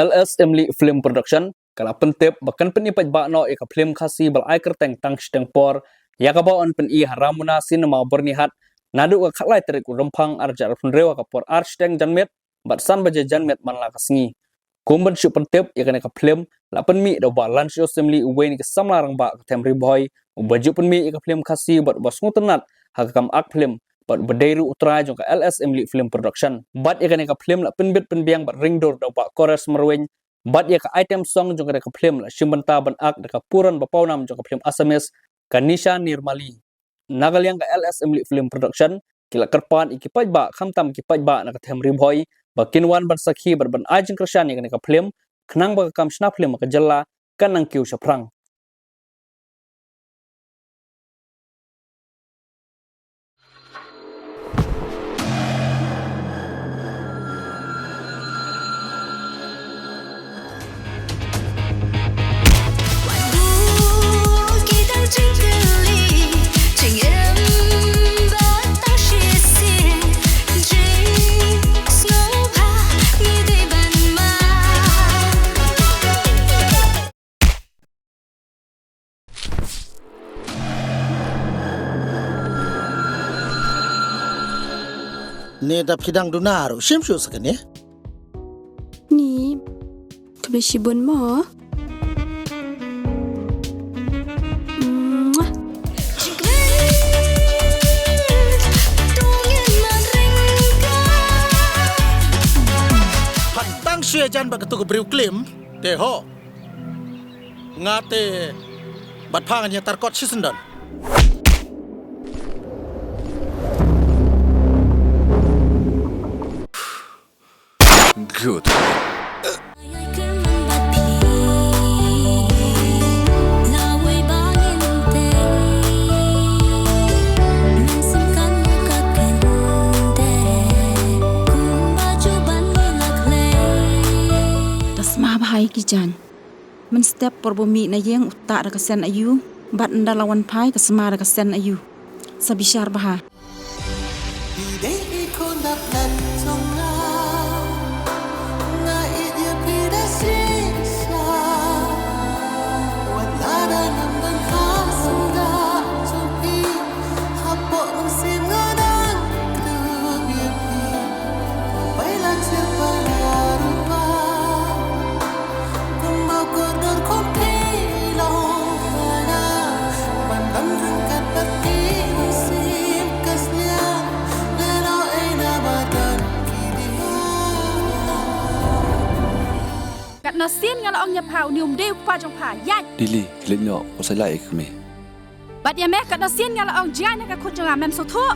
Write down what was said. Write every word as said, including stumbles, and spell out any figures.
L S Emily Film Production ka la pyntip ba kan pyni paidbah noh ïa ka phlim Khasi ba la ai kyrteng Tang Shiteng Por, ïa kaba yn pyni ha Ramona Cinema Byrnihat naduh ka khatlai tarik u Rymphang arhajar arphew hynriew ha ka por ar shiteng janmiet bad san baje janmiet man la ka sngi. Kum ban shu pyntip ïa kane ka phlim, la pynmih da u Bah Lansio Syiemlieh, uwei na ki samla rangbah ka them Ri Bhoi, uba ju pynmih ïa ka phlim Khasi bad uba sngewtynnat ha ka kam ak phlim, bad uba dei ruh u trai jong ka L S Emily Film Production. Bad ïa kane ka phlim la pynbit pynbiang bad ringdur da u Bah Kores Marwein, bad ïa ka item song jong kane ka phlim la shim bynta ban ak da ka puran ba pawnam jong ka phlim Assamese, ka Nisha Nirmali. Na ka liang ka L S Emily Film Production ki la kyrpad ïa ki paidbah, khamtam ki paidbah na ka them Ri Bhoi, ba kin wan ban sakhi bad ban ai jingkyrshan ïa kane ka phlim, khnang ba ka kam shna phlim ha ka jylla kan nang kiew shaphrang. Ne dap ki dang duna ruh shim shuh sa kane. Ni khublei shibun mo. Mwah. Phan tang shu ïajan bad katu ka briew klim te ho. Nga te bad pha ngan ïatar kot shisyndon. Good. Da sma bha ïa ki jaiñ. Mynstep por ba u mih na ïing u tah da ka sen aïu, bad ynda la wan phai ka sma da ka sen aïu. Sa bishar bha. Katno sien nga la ong ïa pha, une um dei u kpa jong pha, ïaid. Lily, khie leit noh, wat sa ïaleh ïa ka kmie. Bad ïa me, katno sien nga la ong jngai na ka khun jong nga, mem sngewthuh.